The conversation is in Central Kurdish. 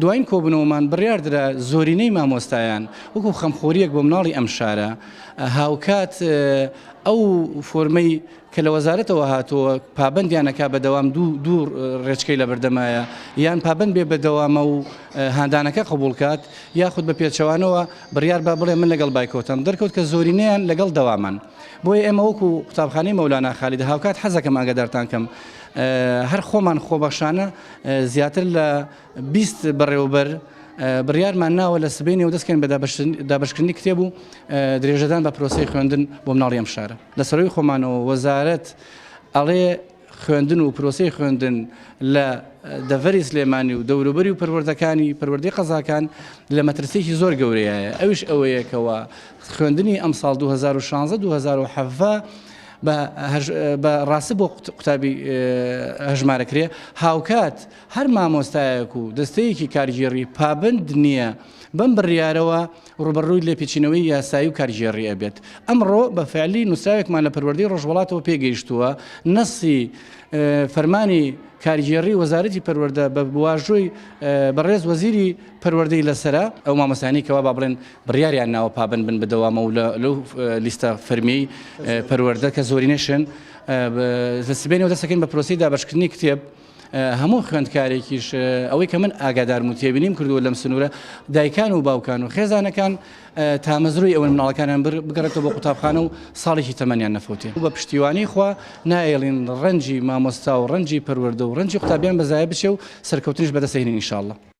دواین کۆبوونەوەمان بڕیاردرا زۆرینەی مامۆستایان وەکو خەمخۆرییەک بۆ مناڵی ئەم شارە هاوکات ئەو فۆرمەی کە لە وەزارەتەوە هاتووە پابەندیان ئەکا بە دەوام دوو دوو ڕێچکەی لەبەردەمایە یان پابەند بێ بە دەوامە و هاندانەکە قبوڵ کات یاخود بە پێچەوانەوە بڕیار با بڵێ من لەگەڵ بایکۆتەم دەرکەوت کە زۆرینەیان لەگەڵ دەوامان بۆیە ئێمە وەکو قوتابخانەی مەولانا خالید هاوکات حەزەکەم ئاگادارتان کەم هەر خۆمان خۆبەخشانە زیاتر لە 20 بەڕێوەبەر بڕیارمان ناوە لە سبەینێوە دەستکەین بە دابەشکردنی کتێب و درێژەدان بە پرۆسەی خوێندن بۆ مناڵی ئەم شارە. لە سەرووی خۆمانەوە وەزارەت ئەڵێ خوێندن و پرۆسەی خوێندن لە دەڤەری سلێمانی و دەوروبەری و پەروەردەکانی پەروەردەی قەزاکان لە مەترسیەکی زۆر گەورەیە ئەویش ئەوەیە کەوا خوێندنی ئەمساڵ 2016 2017 بە ڕاست بۆ قوتابی هەژمارەکرێ هاوکات هەر مامۆستایەک و دەستەیەکی کارگێڕی پابەند نییە بەم بڕیارەوە ڕووبەڕووی لێپێچینەوەی یاسایی و کارگێڕی ئەبێت. ئەمڕۆ بە فعلی نووسراوێکمان لە پەروەردەی ڕۆژهەڵاتەوە پێگەیشتووە، نەسی فەرمانی کارگێڕی وەزارەتی پەروەردە بە واژۆی بەڕێز وەزیری پەروەردەی لەسەرە، ئەو مامۆستایانەی کەوا با بڵێن بڕیاریان ناوە پابەند بن بە دەوامە و لەو لیستە فەرمیەی پەروەردە کە زۆرینەشن لە سبەینێوە دەست دەکەین بە پرۆسەی دابەشکردنی کتێب. هەموو خوێندکارێکیش ئەوەی کە من ئاگادارم و تێبینیم کردووە لەم سنوورە دایکان و باوکان و خێزانەکان تامەزرۆی ئەوەن مناڵەکانیان بگەڕێتەوە بۆ قوتابخانە و ساڵێکی تەمەنیان نەفەوتێ بە پشتیوانی خوا نایەڵین ڕەنجی مامۆستا و ڕەنجی پەروەردە و ڕەنجی قوتابیان بە زایە بچێ و سەرکەوتنیش بەدەست هێنین ان شاء اللە.